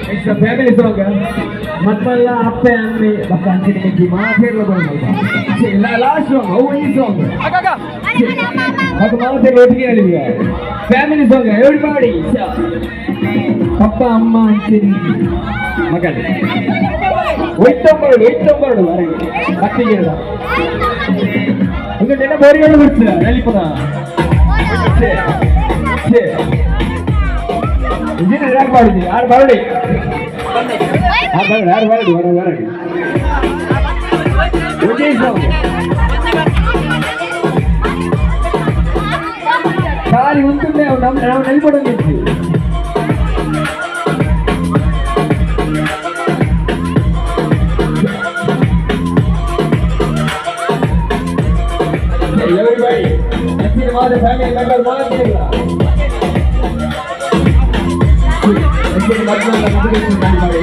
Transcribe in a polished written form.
It's a family song. ಮತ್ಮಲ್ಲ ಅಪ್ಪೆ ಅಮ್ಮೆ ಬಕ್ಕ ಅಂಚಿನ ಮಾತೇರ್ಲ ಲಾಸ್ಟ್ ಸಾಂಗ್ ಅವು ಈ ಸಾಂಗ್ ಅದು ಮಾತೇರ್ಲ ಒಟ್ಟಿಗೆ ಹೇಳಿದ್ವಿ. Family song. Everybody, ಪಪ್ಪ ಅಮ್ಮ ಅಂಚಿನ ಮಗನೇ ಒಯ್ತೊಂಬರಡು ಒಯ್ತೊಂಬರಡು ಭಕ್ತಿಗೆ ಒಂದು ನೆನ ಬೋರಿಗಳು ಬಿಡ್ತೀರ ನಲಿಪುನ. ಇದೇನು ಯಾರು ಮಾಡಿದ್ವಿ? ಯಾರು ಬರಡಿ, ಯಾರು ಬರಡಿ, ಹೊರ ಬರಡಿ. ಒಂದೇ ಸಾಂಗ್ ಖಾಲಿ ಉಂಟುಂದೆ. ನಮ್ಮ ನಾವು ನೆಲ್ಪಡೊಂದಿತ್ತು. ಎವ್ರಿಬಾಡಿ, ಅಂಚಿನ ಮಾದ ಫ್ಯಾಮಿಲಿ ಮೆಂಬರ್ ಮಾತಿಲ್ಲ. ಅಂಚಿನ ಮಕ್ಕಳನ್ನ ಮಾಡಿ.